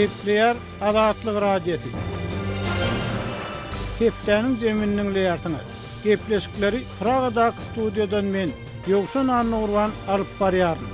Gepleýär Azatlyk Radiosy. Hepdäniň jemini diňleýärsiňiz. Gepleşikleri Pragadaky studiýadan men, Ýowşan Annagurban alyp barýaryn.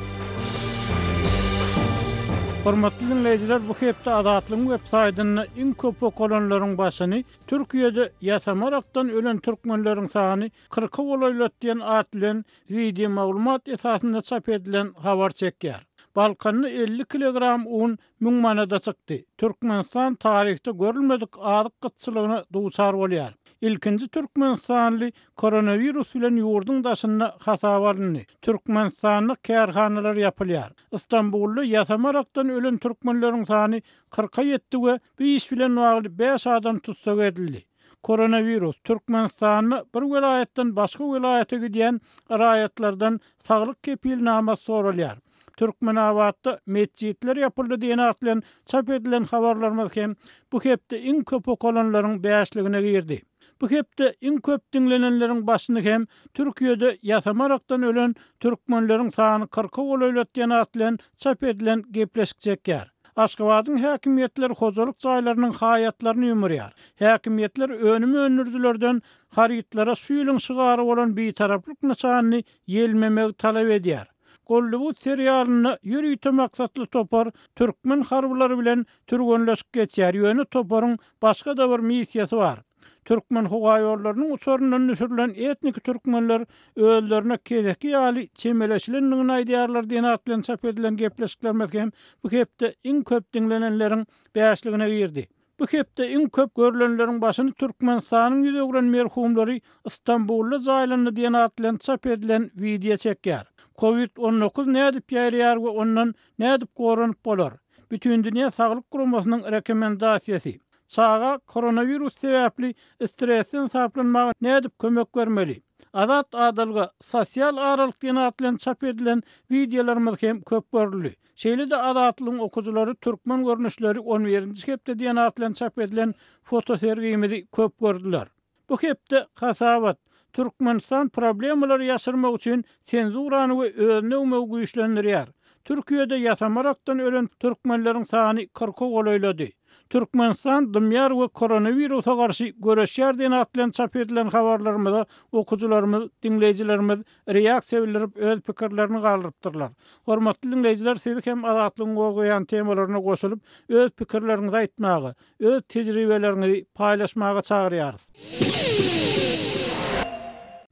Hormatly diňleýjiler, bu hepde Azatlygyň web saýtynda iň köp okalanlaryň başyny Türkiýede ýasamarakdan ölen türkmenleriň sany kyrka golaýlady diýen at bilen wideomaglumat esasynda çap edilen habar çekýär. Balkanda 50 kilogram un 1000 manada çykdy. Türkmenistan taryhda görülmedik azyk gytçylygyna duçar bolýar. Ilkinji türkmenistanly koronawirus bilen ýurduň daşynda hasaba alyndy. Türkmenistanda kärhanalar ýapylýar. Stambulda ýasamarakdan ölen türkmenleriň sany kyrka ýetdi we bu iş bilen bagly bäş adam tussag edildi. Koronawirus, Türkmenistanda bir welaýatdan başga welaýata gidýän raýatlardan saglyk kepilnamasy soralýar. Türkmenabatda metjitler ýapyldy diýen at bilen çap edilen habarlarymyz hem bu hepde iň köp okalanlaryň bäşligine girdi. Bu hepde iň köp diňlenenleriň başyny hem Türkiýede ýasamarakdan ölen türkmenleriň sany kyrka golaýlady diýen at bilen çap edilen gepleşik çekýär. Aşgabadyň häkimiýetleri hojalyk jaýlarynyň haýatlaryny ýumurýar. Häkimiýetler önüm öndürijilerden harytlara şu ýylyň şygary bolan Bitaraplyk nyşanyny ýelmemegi talap edýär. Golliwud serialynda ýörite maksatly topar türkmen harbylary bilen türgenleşik geçýär, ýöne toparyň başga-da bir missiýasy bar. Türkmenhowaýollarynyň uçaryndan düşürilen etniki türkmenler özlerine keseki ýaly çemeleşilendigini aýdýarlar diýen at bilen çap edilen gepleşiklerimiz hem bu hepde iň köp diňlenenleriň bäşligine girdi. Bu hepde iň köp görlenleriň başyny Türkmenistanyň ýüz öwren merhumlary Stambulda jaýlandy diýen at bilen çap edilen wideo çekýär. Covid 19 nädip ýaýraýar we ondan nädip goranyp bolar? Bütindünýä Saglyk Guramasynyň rekomendasiýasy. Çaga koronawirus sebäpli stresden saplanmaga nädip kömek bermeli? Azat adalga, sosial aralyk diýen at bilen çap edilen wideolarymyz hem köp görüldi. Şeýle-de Azatlygyň okyjylary Türkmen görnüşleri on birinji hepde diýen at bilen çap edilen fotosergimizi köp gördüler. Bu hepde Hasabat, Türkmenistan problemalary ýaşyrmak üçin senzurany we özüni öwmegi güýçlendirýär. Türkiýede ýasamarakdan ölen türkmenleriň sany kyrka golaýlady. Türkmenistan dymýar we koronawirusa garşy göreşýär diýen at bilen çap edilen habarlarymyza okyjylarymyz, diňleýjilerimiz reaksiýa bildirip öz pikirlerini galdyrypdyrlar. Hormatly diňleýjiler siz hem Azatlygyň gozgaýan temalaryna goşulyp öz pikirleriňizi aýtmaga, öz tejribeleriňizi paýlaşmaga çagyrýarys.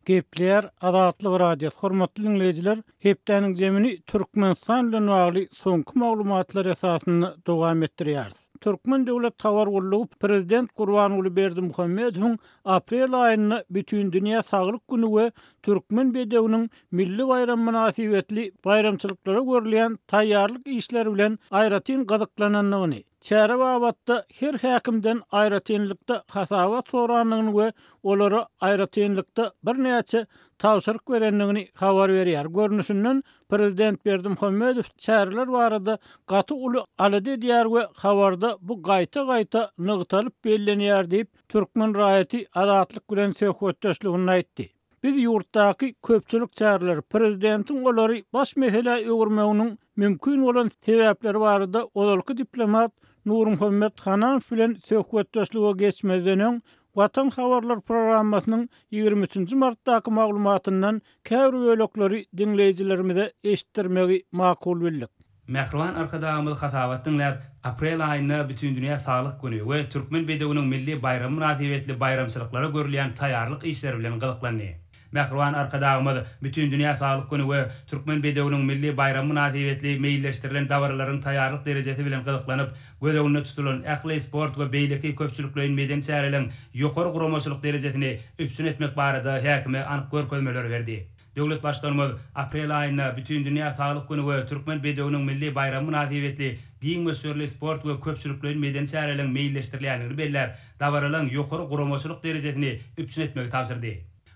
Gepleýär Azatlyk Radiosy Hormatly diňleýjiler hepdäniň jemini Türkmenistan bilen bagly soňky maglumatlar esasynda dowam etdirýäris. Türkmen döwlet habar gullugy prezident Gurbanguly Berdimuhamedowyň aprel aýynda Bütindünýä saglyk güni we Türkmen bedewiniň milli baýramy mynasybetli baýramçylyklara görülýän taýýarlyk işleri bilen aýratyn gyzyklanandygyny, çäre babatda her häkimden aýratynlykda hasabat sorandygyny we olara aýratynlykda birnäçe tabşyryk berendigini habar berýär. Görnüşinden, prezident Berdimuhamedow çäreler barada gaty uly alada edýär we habarda bu gaýta-gaýta nygtalyp bellenýär diýip, türkmen raýaty Azatlyk bilen söhbetdeşliginde aýtdy. Biz ýurtdaky köpçülik çäreleri, prezidentiň olary baş meselä öwürmeginiň mümkin bolan sebäpleri barada ozalky diplomat Nurmuhammet Hananow bilen söhbetdeşlige geçmezden öň, Watan habarlar programmasynyň 23-nji martdaky maglumatyndan käbir bölekleri diňleýjilerimize eşitdirmegi makul bildik. Mähriban Arkadagymyz hasabat diňläp, aprel aýynda Bütindünýä saglyk güni we Türkmen bedewiniň milli baýramy mynasybetli baýramçylyklara görülýän taýýarlyk işleri bilen gyzyklandy. Mähriban Arkadagymyz Bütindünýä saglyk güni we Türkmen bedewiniň milli baýramy mynasybetli meýilleşdirilen dabaralaryň taýýarlyk derejesi bilen gyzyklanyp, göz öňünde tutulan ähli sport we beýleki köpçülikleýin medeni çäreleriň ýokary guramaçylyk derejesini üpjün etmek barada häkime anyk görkezmeleri berdi. Döwlet Baştutanymyz aprel aýynda Bütindünýä saglyk güni we Türkmen bedewiniň milli baýramy mynasybetli giň möçberli sport we köpçülikleýin medeni çäreleriň meýilleşdirilýändigini belläp, dabaralaryň ýokary guramaçylyk derejesini üpjün etmegi tabşyrdy.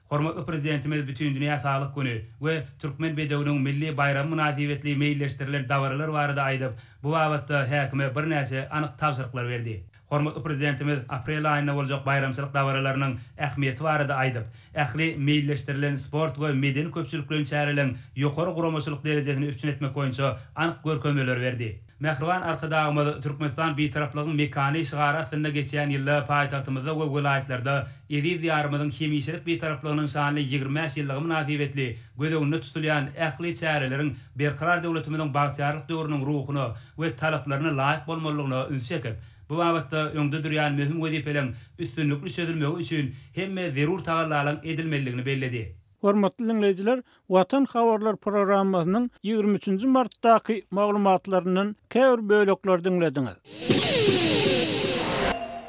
Hormatly Prezidentimiz Bütindünýä saglyk güni we Türkmen bedewiniň milli baýramy mynasybetli meýilleşdirilen dabaralar barada aýdyp, bu babatda häkime birnäçe anyk tabşyryklar berdi. Hormatly Prezidentimiz aprel aýynda boljak baýramçylyk dabaralarynyň ähmiýeti barada aýdyp, ähli meýilleşdirilen sport we medeni-köpçülikleýin çäreleriň ýokary guramaçylyk derejesini üpjün etmek boýunça anyk görkezmeleri berdi. Mähriban Arkadagymyz Türkmenistan Bitaraplygyň mekany şygary astynda geçýän ýylda paýtagtymyzda we welaýatlarda eziz Diýarymyzyň hemişelik Bitaraplygynyň şanly 25 ýyllygy mynasybetli göz öňünde tutulýan ähli çäreleriň Berkarar döwletimiziň bagtyýarlyk döwrüniň ruhuna we talaplaryna laýyk bolmalydygyna ünsi çekip, bu babatda öňde durýan möhüm wezipeleriň üstünlikli çözülmegi üçin hemme zerur tagallalaryň edilmelidigini belledi. Hormatly diňleýjiler, Watan habarlar programmasynyň 23-nji martdaky maglumatlaryndan käbir bölekleri diňlediňiz.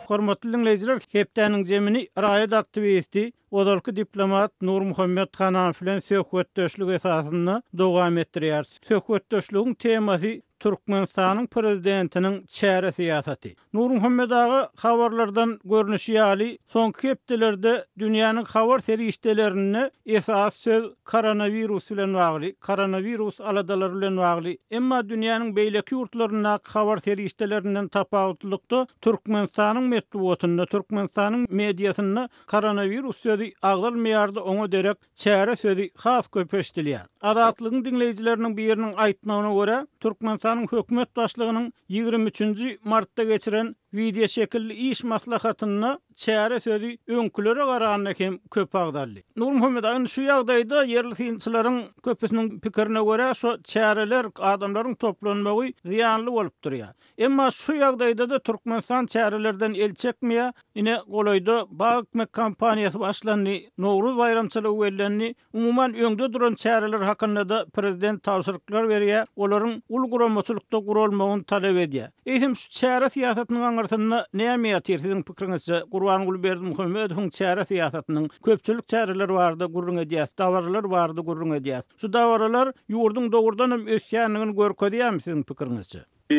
Hormatly diňleýjiler, hepdäniň jemini raýat aktiwisti, ozalky diplomat Nurmuhammet Hanamow bilen söhbetdeşlik esasynda dowam etdirýäris. Söhbetdeşligiň temasy Türkmenistanyň Prezidentiniň çäre syýasaty. Nurmuhammet aga, habarlardan görnüşi ýaly, soňky hepdelerde dünýäniň habar serişdelerinde esasy söz koronawirus bilen bagly, koronawirus aladalary bilen bagly. Emma dünýäniň beýleki ýurtlaryndaky habar serişdelerinden tapawutlylykda, Türkmenistanyň metbugatynda, Türkmenistanyň mediasynda koronawirus sözi agzalmaýardy, oňa derek Çäre sözi has köp eşidilýär. Azatlygyň diňleýjileriniň biriniň aýtmagyna görä, Türkmenistanyň hökümet başlygynyň 23 nji martda geçiren wideoşekilli iş maslahatynda çäre sözi öňkülere garanda hem köp agzaldy. Nurmuhammet aga, indi şu ýagdaýda ýerli synçylaryň köpüsiniň pikirine görä, şo çäreler, adamlaryň toplanmagy zyýanly bolup durýar. Emma şu ýagdaýda-da Türkmenistan çärelerden el çekmeýär. Ine, golaýda bag ekmek kampaniýasy başlandy, Nowruz baýramçylygy bellendi. Umuman, öňde duran çäreler hakynda-da prezident tabşyryklar berýär, olaryň uly guramaçylykda guralmagyny talap edýär. Eýsem, şu çäre syýasatynyň aňyrsynda näme ýatyr, siziň pikiriňizçe, Gurbanguly Berdimuhamedowyň çäre syýasatynyň, köpçülik çäreleri barada gürrüň edýäs, dabaralar barada gürrüň edýäs. Şu dabaralar ýurduň dogrudan hem ösýändigini görkezýärmi, siziň pikiriňizçe? Bu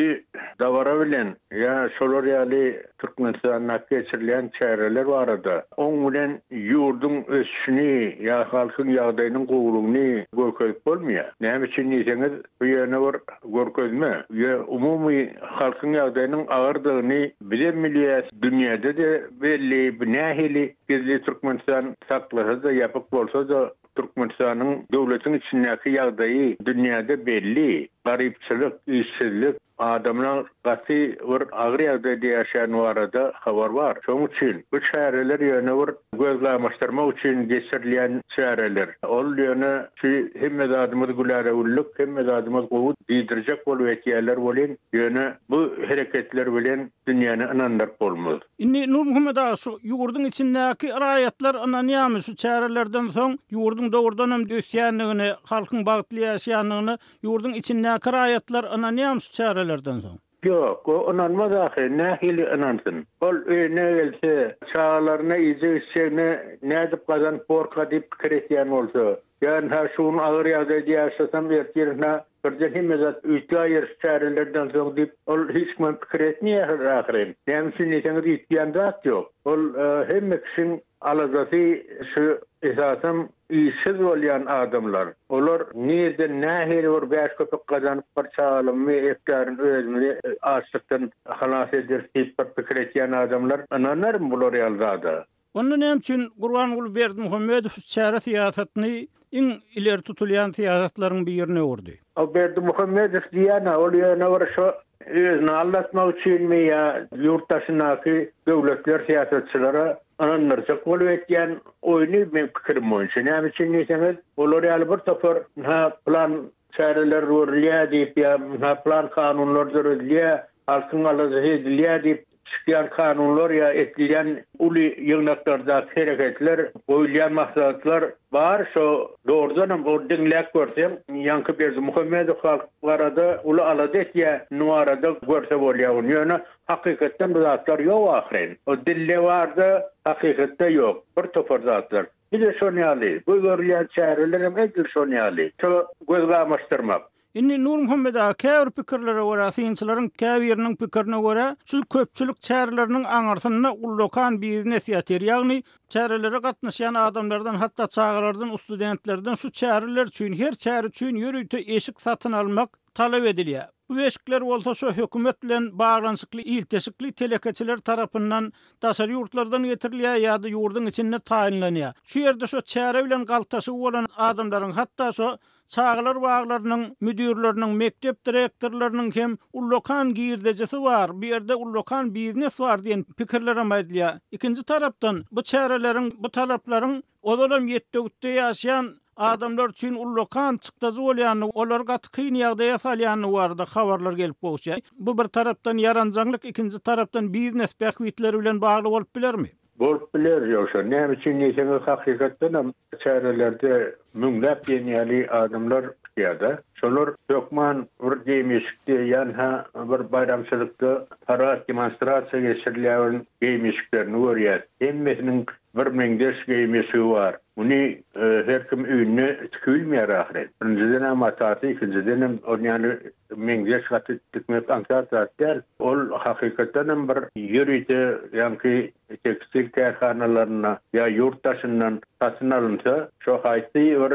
dabara bilen ýa şolar ýaly Türkmenistanda geçirilýän çäreler barada oň bilen ýurduň ösüşini ýa halkyň ýagdaýynyň gowulygyny görkezip bolmaýar. Näme üçin diýseňiz, bu ýöne bir görkezme. Ýa umumy halkyň ýagdaýynyň agyrdygyny bizem bilýäs, dünýäde-de belli. Bu nähili gizli Türkmenistan saklasa-da, ýapyk bolsa-da Türkmenistanyň döwletiň içindäki ýagdaýy dünýäde belli, garypçylyk, işsizlik, adamlar gaty bir agyr ýagdaýda ýaşaýan barada habar bar. Şonuň üçin bu çäreler ýöne bir göz gamaşdyrmak üçin geçirilýän çäreler. Ol ýöne şu hemme zadymyz gülälewüllük, hemme zadymyz gowy diýdirjek bolup etýärler welin, ýöne bu hereketler bilen dünýäni ynandyryp bolmaz. Indi Nurmuhammet aga şu ýurduň içindäki raýatlar ynanýarmy şu çärelerden soň ýurduň dogrudan hem ösýändigine, halkyň bagtly ýaşaýandygyna ýurduň içindäki raýatlar ynanýarmy şu çärelerden soň? Ýok, o ynanmaz ahyry, nähili ynansyn? Ol öýüne gelse, çagalaryna iýjek-içjegini nädip gazanyp borka diýip pikir etýän bolsa, ýa ynha şu gün agyr ýagdaýda ýaşasam ertir ynha Birden hemme zat üýtgäýer şu çärelerden soň diýip, ol hiç kimem pikir etmeýär ahyryn. Näme üçin diýseňiz üýtgän zat ýok. Ol hemme kişiň aladasy şu esasam işsiz bolýan adamlar. Olar nirden nähili bir bäş köpük gazanyp bir çagalymy eklärin özümizi açlykdan halas ederis diýip bir pikir etýän adamlar ynanarmy bular ýaly zada. Onda näme üçin Gurbanguly Berdimuhamedow çäre syýasatyny iň ileri tutulýan syýasatlaryň birine öwürdi? O Berdimuhamedow diýýän-ä, ol ýöne bir şo özüni aldatmak üçinmi ýa ýurt daşyndaky döwletler syýasatçylara ynandyrjak bolup etýän oýny meň pikirim boýunça. Näme üçin diýseňiz, olar ýaly bir topar ynha plan çäreler görülýär diýip ýa ynha plan kanunlar döredilýär, halkyň aladasy edilýär diýip Çykýan kanunlar ýa edilýän uly ýygnaklardaky hereketler, goýulýan maslahatlar bar, şo dogrudanam ol diňläp görseň, ýaňky Berdimuhamedow halk barada uly alada etýä, indi barada görse bolýa ony, ýöne hakykatdan bu zatlar ýok ahyryn. O dilde barda, hakykatda ýok, bir topar zatlar. Bize şon ýaly, bu görülýän çärelerem edil şon ýaly, şo göz gamaşdyrmak. Indi Nurmuhammet aga, käbir pikirlere görä, synçylaryň käbiriniň pikirine görä, şu köpçülik çäreleriniň aňyrsynda ullakan biznes ýatyr. Ýagny, çärelere gatnaşýan adamlardan, hatda çagalardan, studentlerden şu çäreler üçin, her çäre üçin ýörite eşik satyn almak talap edilýär. Bu eşikler bolsa şo hökümet bilen baglanyşykly ilteşikli telekeçiler tarapyndan daşary ýurtlardan getirilýär ýa-da ýurduň içinde taýynlanýar. Şu ýerde şo çäre bilen galtaşygy bolan adamlaryň, hatda şo çagalar baglarynyň müdirleriniň, mekdep direktorlarynyň hem ullakan girdejisi bar, bu ýerde ullakan biznes bar diýen pikirlerem aýdylýar. Ikinji tarapdan, bu çäreleriň, bu talaplaryň Ozalam ýetde-gütde ýaşaýan adamlar üçin ullakan çykdajy bolýandygy, olary gaty kyn ýagdaýa salýandygy barada habarlar gelip gowuşýar. Bu bir tarapdan ýaranjaňlyk, ikinji tarapdan biznes bähbitleri bilen bagly bolup bilermi? Bolup biler, ýogsa, näme üçin diýseňiz, hakykatdanam çärelerde müňläp diýen ýaly adamlar çykýar-da. Şolar hökman bir geýim-eşikde ýa-ha bir baýramçylykda parad, demonstrasiýa geçirilýän geýim-eşiklerini görýäs. Hemmesiniň Bir meňzeş geýim-eşigi bar. Muny her kim öýünde tikibilmeýär ahyryn. Birinjiden-ä matasy, ikinjidenem ol ýaly meňzeş gaty tikmek aňsat zat däl. Ol hakykatdanam bir ýörite ýaňky tekstil kärhanalarynda ýa ýurt daşyndan satyn alynsa, şo haýsy bir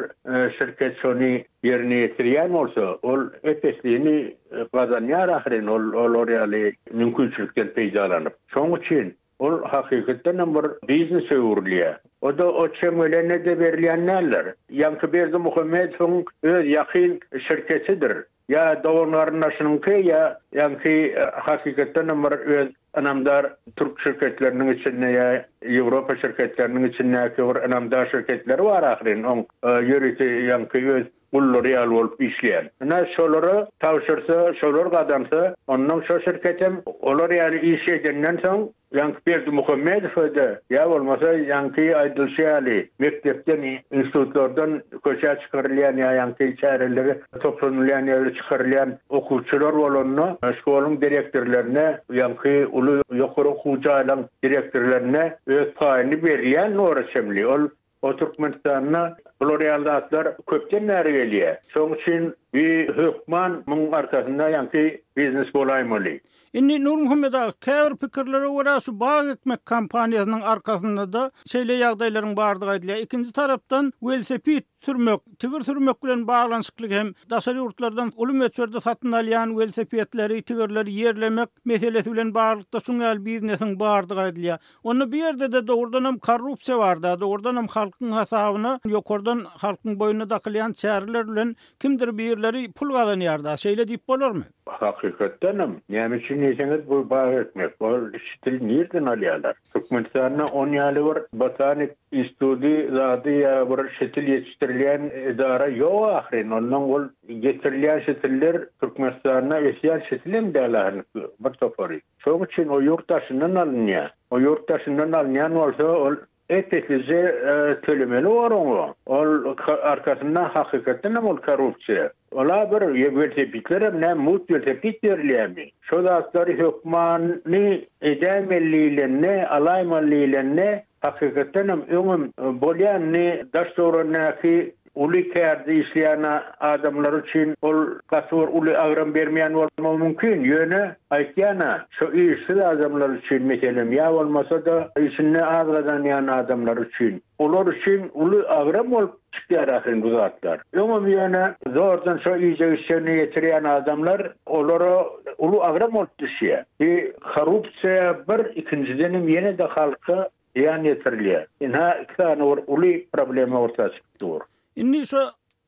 şirket şony ýerine ýetirýän bolsa, ol ep-eslini gazanýar ahyryn ol olar ýaly mümkinçilikden peýdalanyp. Şonuň üçin Ol hakykatdan hem bir biznese öwrülýär. O-da o çemgelene-de berilýän däldir. Ýaňky Berdimuhamedowyň öz ýakyn şirketidir. Ýa dogan-garyndaşynyňky, ýa ýaňky hakykatdan hem bir öz ynamdar türk şirketleriniň içinde ýa ýewropa şirketleriniň içindäki bir ynamdar şirketleri bar ahyryn oň ýörite ýaňky öz gullary ýaly bolup işleýän. Ine, şolara tabşyrsa, şolar gazansa, onnoň şo şirketem olar ýaly iş edenden soň, ýaňky Berdimuhamedowa-da, ýa bolmasa ýaňky aýdylyşy ýaly, mekdepden, institutlardan köçä çykarylýan ýa ýaňky çärelere toplanylýan ýere çykarylýan okuwçylar bolanda, şkoluň direktorlaryna, ýaňky uly ýokary okuw jaýlaryň direktorlaryna öz paýyny berýän ora çemli. Ol O Türkmenistanda bular ýaly zatlar köpden bäri gelýär. Şoň üçin bi hökman muň arkasynda ýaňky biznes bolaýmaly. Indi Nurmuhammet aga, käbir pikirlere görä şu bag ekmek kampaniýasynyň arkasynda-da şeýle ýagdaýlaryň bardygy aýdylýar. Ikinji tarapdan welosiped sürmek, tigir sürmek bilen baglanyşykly hem daşary ýurtlardan uly möçberde satyn alýan welosipedleri, tigirleri ýerlemek meselesi bilen baglylykda şuň ýaly biznesiň bardygy aýdylýar. Onda bu ýerde-de dogrudanam korrupsiýa bar-da, dogrudanam halkyň hasabyna ýokardan halkyň boýnuna dakylýan çäreler bilen kimdir birleri pul gazanýar-da, şeýle diýip bolarmy? Hakykatdanam, näme üçin diýseňiz bu bag ekmek, ol şitili nirden alýarlar? Türkmenistanda on ýaly bir botanik institudy zady ýa bir şitil ýetişdirilýän edara ýok ahyryn, ondan ol getirilýän şitiller Türkmenistanda ösýän şitilem däl ahyryn bir topary. Şoň üçin o ýurt daşyndan alynýar. O ýurt daşyndan alynýan bolsa, ol ep-eslije tölemeli bor oňa. Ol arkasynda hakykatdan hem ol korrupsiýa. Ol-a bir welosipedlerem näme mugt welosiped berilýärmi? Şo zatlary hökmany edäýmeli diýlende, alaýmaly diýlende, Hakykatdan hem öňem bolýandy, daş-töweregindäki uly kärde işleýän adamlar üçin ol gaty bir uly agram bermeýän bolmagy mümkin, ýöne aýtýan-a, şo işsiz adamlar üçin, meselem, ýa bolmasa-da işinde az gazanýan adamlar üçin, olar üçin uly agram bolup çykýar ahyryn bu zatlar. Öňem ýöne zordan şo iýjek-içjegini ýetirýän adamlar olara uly agram bolup düşýär. Bu korrupsiýa bir, ikinjidenem ýene-de halka zyýan ýetirilýär. Ynha iki sany bir uly problema orta çykyp dur. Indi şu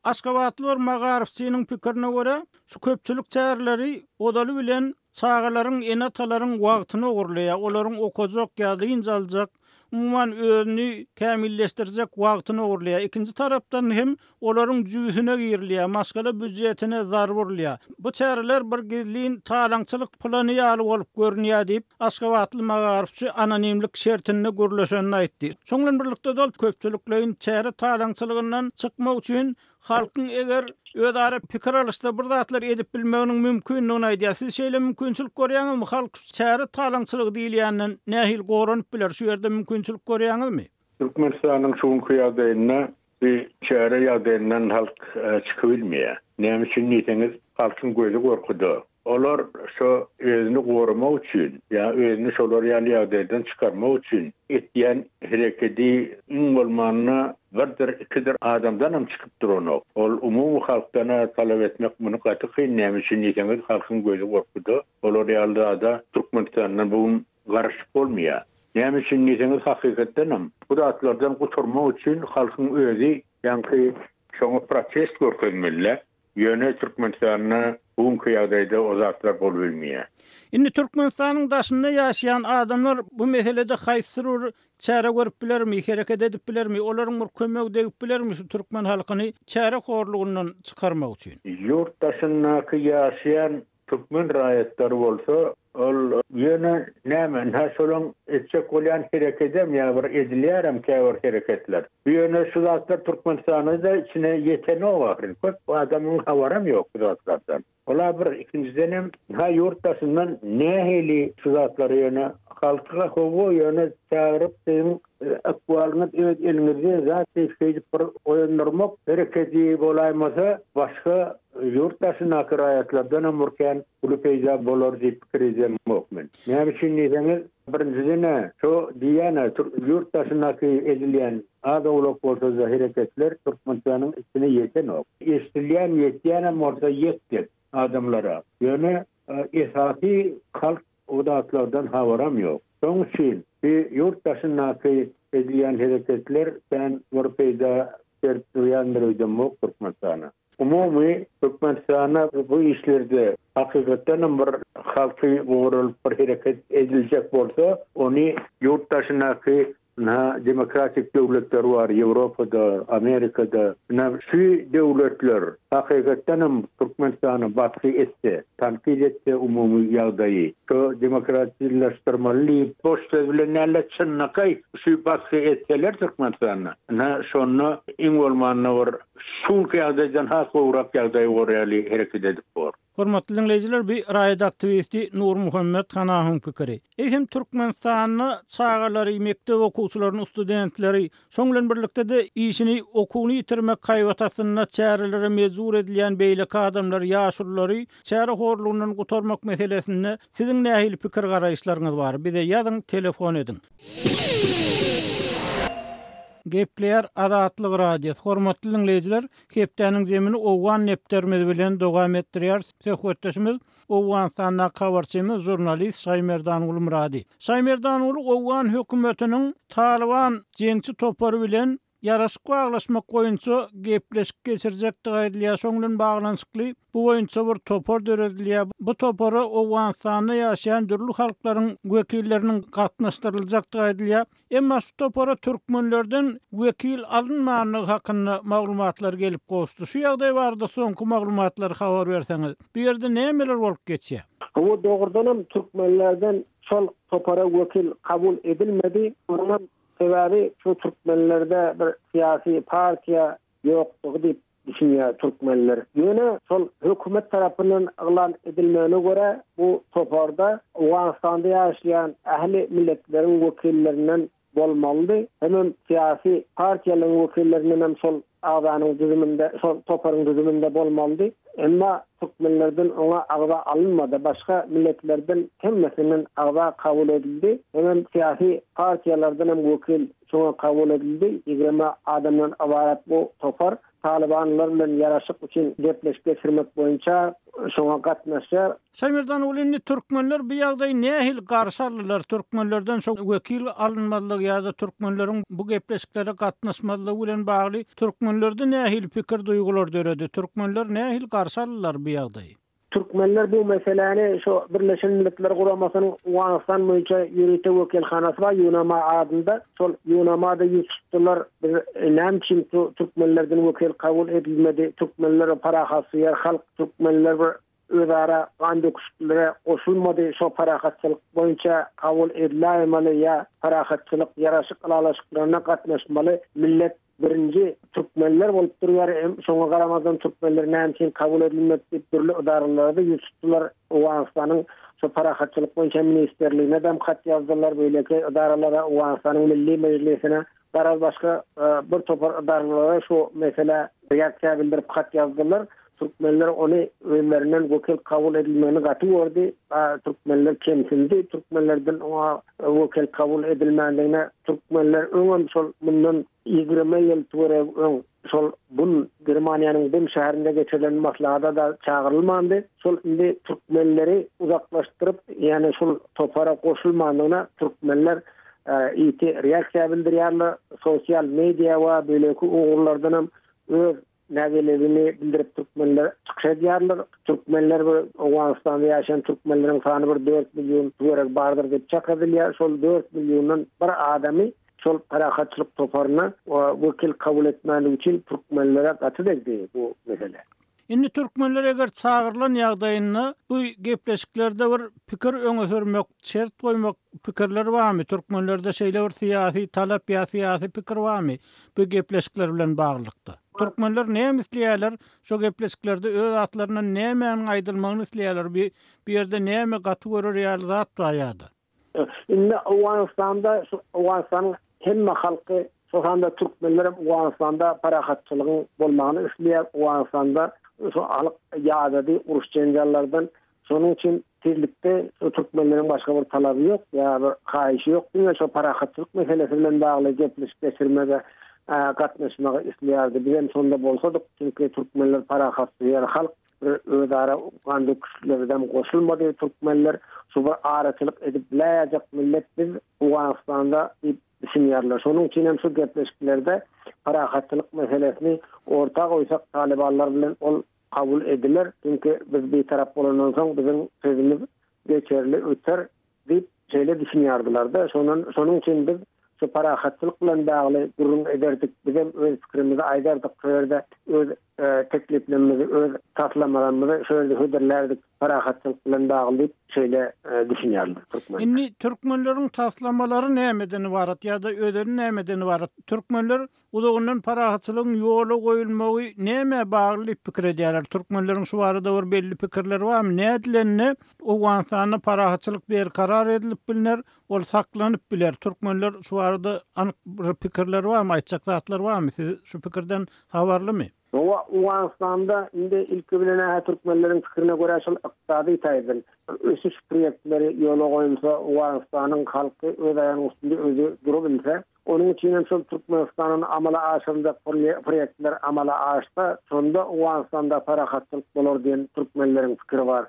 aşgabatly bir magaryfçynyň pikirine görä, şu köpçülik çäreleri ozaly bilen çagalaryň, ene-atalaryň wagtyny ogurlaýar, olaryň okajak ýa dynç aljak, umuman özüni kämilleşdirjek wagtyny ogurlaýar. Ikinji tarapdan hem olaryň jübüsine girilýär, maşgala býujetine zarba urulýar. Bu çäreler bir gizlin talaňçylyk plany ýaly bolup görünýär diýip, aşgabatly magaryfçy anonimlik şertinde gürleşenini aýtdy. Şonuň bilen birlikde-de ol köpçülikleýin çäre talaňçylygyndan çykmak üçin Halkyň eger özara pikir alyşsa bir zatlar edip bilmeginiň mümkindigini aýdýar. Siz şeýle mümkinçilik görýäňizmi? Halk şu çäre talaňçylygy diýilýänden nähili goranyp biler? Şu ýerde mümkinçilik görýäňizmi? Türkmenistanyň şu günki ýagdaýynda bu çäre ýagdaýyndan halk çykybilmeýär. Näme üçin diýseňiz, halkyň gözi gorkuda. Olar şo özüni goramak üçin ýa özüni şolar ýaly ýagdaýdan çykarmak üçin etýän herekedi iň bolmanda. birdir, ikidir adamdanam çykyp duranok. Ol umumy halkdan-a talap etmek muny gaty kyn, näme üçin diýseňiz halkyň gözi gorkuda, olar ýaly zada Türkmenistandan bu gün garaşyp bolmaýar. Näme üçin diýseňiz hakykatdanam bu zatlardan gutarmak üçin halkyň özi ýaňky şoňa protest görkezmeli-dä. Ýöne Türkmenistanda bu günki ýagdaýda o zatlar bolubilmeýär. Indi Türkmenistanyň daşynda ýaşaýan adamlar bu meselede haýsydyr bir çäre görüp bilermi, hereket edip bilermi, olaryň bir kömegi degip bilermi şu türkmen halkyny çäre horlugyndan çykarmak üçin? Ýurt daşyndaky ýaşaýan Türkmen raýatlary bolsa, ol ýöne näme, ynha şolaň etjek bolýan herekedem ýa bir edilýärem käbir hereketler. Bu ýöne şu zatlar Türkmenistanda-da içine ýetenok ahyryn. Köp adamyň habaram ýok bu zatlardan. Ol-a bir, ikinjidenem, ynha ýurt daşyndan nähili şu zatlary ýöne halka hawa ýöne çagyryp siziň ykbalyňyz öz eliňizde zat diýip şeýdip bir oýandyrmak herekedi bolaýmasa başga ýurt daşyndaky raýatlardanam bir kän uly peýda bolar diýip pikir edemok men. Näme üçin diýseňiz, birinjiden-ä şo diýýän-ä ýurt daşyndaky edilýän az-owlak bolsa-da hereketler Türkmenistanyň içine ýetenok. Eşidilýän ýetýänem bolsa ýetjek adamlara. Ýöne esasy halk O zatlardan habaram ýok. Şoň üçin bi ýurt daşyndaky edilýän hereketler kän bir peýda berip durýandyr öýdemok Türkmenistana. Umumy Türkmenistanda bu işlerde hakykatdanam bir halky goralyp bir hereket ediljek bolsa ony ýurt daşyndaky Ynha, demokratik döwletler bar Ýewropada, Amerikada. Ynha, şu döwletler hakykatdan hem Türkmenistana basgy etse, tankyt etse umumy ýagdaýy, şo demokratiýalaşdyrmaly diýip, boş söz bilen däl-de, çynlakaý şu basgy etseler Türkmenistanda, ynha, şonda iň bolmanda bir şu günki ýagdaýdan has gowurak ýagdaý bor ýaly hereket edip bor. Hormatly diňleýjiler bu raýat aktiwisti Nurmuhammet Hanahyň pikiri. Eýsem Türkmenistanda çagalary, mekdep okuwçylaryny, studentleri, şoň bilen birlikde-de işini, okuwyny ýitirmek haýbaty astynda çärelere mejbur edilýän beýleki adamlary, ýaşululary çäre horlugyndan gutarmak meselesinde siziň nähili pikir-garaýyşlaryňyz bar? Bize ýazyň, telefon ediň. Gepleýär Azatlyk Radiosy. Hormatly diňleýjiler, hepdäniň zemini owgan depderimiz bilen dowam etdirýäris. Söhbetdeşimiz Owganystandaky habarçymyz, žurnalist Şaýmerdanguly Myrady. Şaýmerdanguly owgan hökümetiniň Talyban jeňçi topary bilen ýaraşyk baglaşmak boýunça gepleşik geçirjekdigi aýdylýar. Şoň bilen baglanyşykly bu boýunça bir topar döredilýär. Bu topara Owganystanda ýaşaýan dürli halklaryň wekilleriniň gatnaşdyryljakdygy aýdylýar. Emma şu topara türkmenlerden wekil alynmandygy hakynda maglumatlar gelip gowuşdy. Şu ýagdaý barada soňky maglumatlary habar berseňiz. Bu ýerde nämeler bolup geçýär? Hawa, dogrudanam türkmenlerden şol topara wekil kabul edilmedi. Munuňam sebäbi şu türkmenlerde bir syýasy partiýa ýokdugy diýip düşünýär türkmenler. Ýöne şol hökümet tarapyndan yglan edilmegine görä bu toparda Owganystanda ýaşaýan ähli milletleriň wekillerinden bolmalydy. Hemem syýasy partiýalaryň wekillerinden hem şol agzanyň düzüminde, şol toparyň düzüminde bolmalydy. Emma türkmenlerden oňa agza alynmady. Başga milletlerden hemmesinden agza kabul edildi. Hemem syýasy partiýalardan hem wekil şoňa kabul edildi. 20 adamdan ybarat bu topar talybanlar bilen ýaraşyk üçin gepleşik geçirmek boýunça şoňa gatnaşýar. Şaýmerdan indi türkmenler bu ýagdaýy nähili garşy aldylar? Türkmenlerden şo wekil alynmazlygy ýa-da türkmenleriň bu gepleşiklere gatnaşmazlygy bilen bagly türkmenlerde nähili pikir-duýgular döredi? Türkmenler nähili garşy aldylar bu ýagdaýy? Türkmenler bu meseläni şo Birleşen Milletler Guramasynyň Owganystan boýunça ýörite wekilhanasy bar UNAMA adynda. Şol UNAMA-da ýüz tutdular. Biz näme üçin şu türkmenlerden wekil kabul edilmedi? Türkmenler parahatsöýer halk. Türkmenler bir özara gan döküşiklere goşulmady. Şo parahatçylyk boýunça kabul ediläýmeli ýa parahatçylyk ýaraşyk ylalaşyklaryna gatnaşmaly millet Birinji türkmenler bolup durýar, hem şoňa garamazdan türkmenler näme üçin kabul edilmedi diýip dürli edaralara-da ýüz tutdular. Owganystanyň şu parahatçylyk boýunça ministrligine-de hat ýazdylar, beýleki edaralara, Owganystanyň Milli Mejlisine, garaz başga bir topar edaralara şu meselä reaksiýa bildirip hat ýazdylar. Türkmenler ony özlerinden wekil kabul edilmegini gaty gördi. Türkmenler kemsindi. Türkmenlerden oňa wekil kabul edilmändigine türkmenler öňem şol mundan 20 ýyl töweregi öň şol Bun, Germaniýanyň Bun şäherinde geçirilen maslahata-da çagyrylmandy. Şol indi türkmenleri uzaklaşdyryp, ýagny şol topara goşulmandygyna türkmenler ýiti reaksiýa bildirýärler. Sosial media we beýleki ugurlardanam öz nägileligini bildirip türkmenler çykyş edýärler. Türkmenler bir Owganystanda ýaşaýan türkmenleriň sany bir dört million töweregi bardyr diýip çak edilýär. Şol dört milliondan bir adamy şol parahatçylyk toparyna wekil kabul etmänligi üçin türkmenlere gaty degdi bu mesele. Indi türkmenler eger çagyrylan ýagdaýynda bu gepleşiklerde bir pikir öňe sürmek, şert goýmak pikirleri barmy? Türkmenlerde şeýle bir syýasy talap ýa syýasy pikir barmy bu gepleşikler bilen baglylykda? Türkmenler näme isleýärler? Şo gepleşiklerde öz atlaryndan nämäniň aýdylmagyny isleýärler? Bu bu ýerde näme gaty görer ýaly zat bar ýa-da? Indi Owganystanda şu Owganystanyň hemme halky, şol sanda türkmenler hem Owganystanda parahatçylygyň bolmagyny isleýär. Owganystanda şu halk ýadady uruş-jenjallardan. Şonuň üçin tizlikde şu türkmenleriň başga bir talaby ýok ýa bir haýyşy ýok. Diňe şo parahatçylyk meselesi bilen bagly gepleşik geçirmege gatnaşmagy isleýärdi. Bizem şonda bolsadyk, çünki türkmenler parahatsöýer halk. Bir özara gan döküşiklerden goşulmady türkmenler. Şu bir araçylyk edip biläýjek millet biz Owganystanda diýip düşünýärler. Şonuň üçin hem şu gepleşiklerde parahatçylyk meselesini orta goýsak talybanlar bilen ol kabul ediler. Çünki biz bitarap bolandan soň biziň sözümiz geçerli öter diýip şeýle düşünýärdiler-de. Şondan şonuň üçin biz şu parahatçylyk bilen bagly gürrüň ederdik. Bizem öz pikirimizi aýdardyk şo ýerde öz tekliplerimizi, öz taslamalarymyzy şo ýerde hödürlärdik parahatçylyk bilen bagly diýip şeýle düşünýärler türkmenler. Indi türkmenleriň taslamalary nämeden ybarat ýa-da özeni nämeden ybarat? Türkmenler Uzagyndan parahatçylygyň ýola goýulmagy nämä bagly diýip pikir edýärler? Türkmenleriň şu barada bir belli pikirleri barmy? Nädilende Owganystanda parahatçylyk berkarar edilip bilner, ol saklanyp biler? Türkmenler şu barada anyk bir pikirleri barmy, aýtjak zatlary barmy? Siz şu pikirden habarlymy? Hawa, Owganystanda indi ilki bilen-ä türkmenleriň pikirine görä şol ykdysady taýdan ösüş proýektleri ýola goýulsa, Owganystanyň halky öz aýagynyň üstünde özi durubilse, Onuň üçin hem şol Türkmenistandan amala aşyryljak proýektler amala aşsa, şonda Owganystanda parahatçylyk bolar diýen türkmenleriň pikiri bar.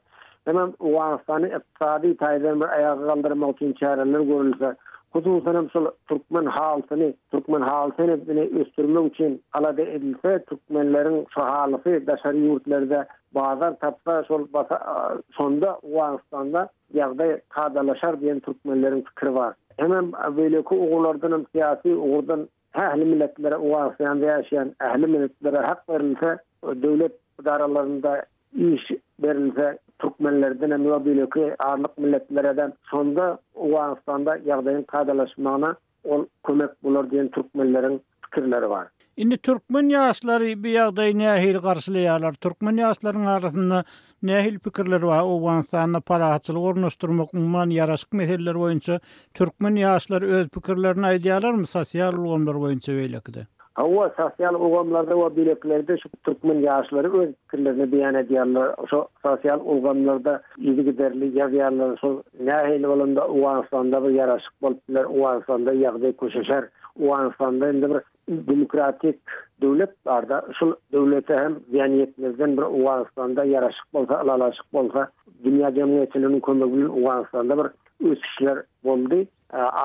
Hemem Owganystany ykdysady taýdan bir aýaga galdyrmak üçin çäreler görülse, hususan hem şol türkmen halysyny, türkmen haly senedini ösdürmek üçin alada edilse, türkmenleriň şu halysy daşary ýurtlarda bazar tapsa, şol şonda Owganystanda ýagdaý kadalaşar diýen türkmenleriň pikiri bar. Hemem beýleki ugurlardan hem syýasy ugurdan ähli milletlere Owganystanda ýaşaýan ähli milletlere hak berilse, döwlet edaralarynda iş berilse türkmenlerden hem we beýleki azlyk milletlereden şonda Owganystanda ýagdaýyň kadalaşmagyna Ol kömek bolar diýen türkmenleriň pikirleri bar. Indi türkmen ýaşlary bu ýagdaýy nähili garşylaýarlar? Türkmen ýaşlaryň arasynda nähili pikirler bar? Owganystanda parahatçylygy ornaşdyrmak, umuman ýaraşyk meseleleri boýunça türkmen ýaşlary öz pikirlerini aýdýarlarmy sosial ulgamlar boýunça beýlekide? Hawa, sosial ulgamlarda we beýlekilerde şu türkmen ýaşlary öz pikirlerini beýan edýärler. Şo sosial ulgamlarda yzygiderli ýazýarlar. Şol nähili bolanda Owganystanda bir ýaraşyk bolup biler, Owganystanda ýagdaý köşeşer. Owganystanda indi bir demokratik döwlet barda, şul döwlete hem zyýan ýetmezden bir Owganystanda ýaraşyk bolsa, ylalaşyk bolsa, dünýä jemgyýetçiliginiň kömegi bilen Owganystanda bir ösüşler boldy.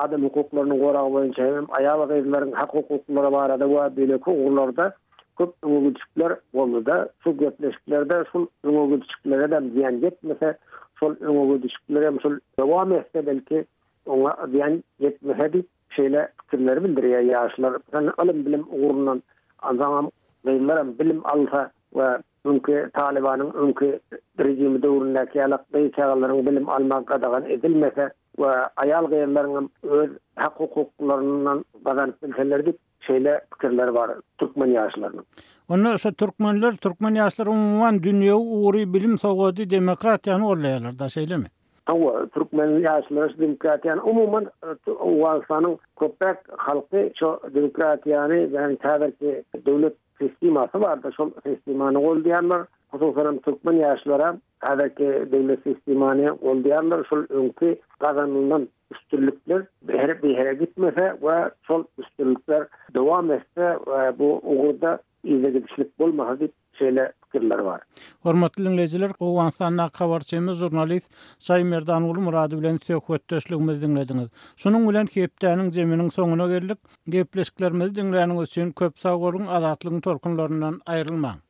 Adam hukuklarynyň goragy boýunça hem aýal-gyzlaryň hak-hukuklary barada we beýleki ugurlarda köp öňegidişikler boldy-da. Şu gepleşiklerde şul öňegidişiklere-de zyýan ýetmese, şol öňegidişikler hem şul dowam etse belki oňa zyýan ýetmese diýip şeýle pikirleri bildirýär ýaşlar. Ylym-bilim ugrundan onsoňam gyzlaram bilim alsa we Öňki Talybanyň öňki režimi döwründäki ýaly gyz çagalaryň bilim almagy gadagan edilmese we aýal-gyzlaryňam öz hak-hukuklaryndan gazanyp bilseler diýip, şeýle pikirleri bar türkmen ýaşlarynyň. Onda şo türkmenler, türkmen ýaşlary umuman dünýewi ugry, bilim sowady, demokratiýany goldaýarlar-da, şeýlemi? Hawa, türkmen ýaşlary şu demokratiýany, umuman Owganystanyň köpräk halky şo demokratiýany, ýagny häzirki döwlet sistemasy barda, şol sistemany goldaýarlar. hususanam türkmen ýaşlaram häzirki döwlet sistemany goldaýarlar, şol öňki gazanylan üstünlikler bir ýere gitmese we şol üstünlikler dowam etse we bu ugurda yza gidişlik bolmasa diýip şeýle pikirler bar. Hormatly diňleýjiler, Owganystandaky habarçymyz žurnalist Şaýmerdanguly Myrady bilen söhbetdeşligimizi diňlediňiz. Şunuň bilen hepdäniň jeminiň soňuna geldik. Gepleşiklerimizi diňläniňiz üçin köp sag boluň, Azatlygyň tolkunlaryndan aýrylmaň!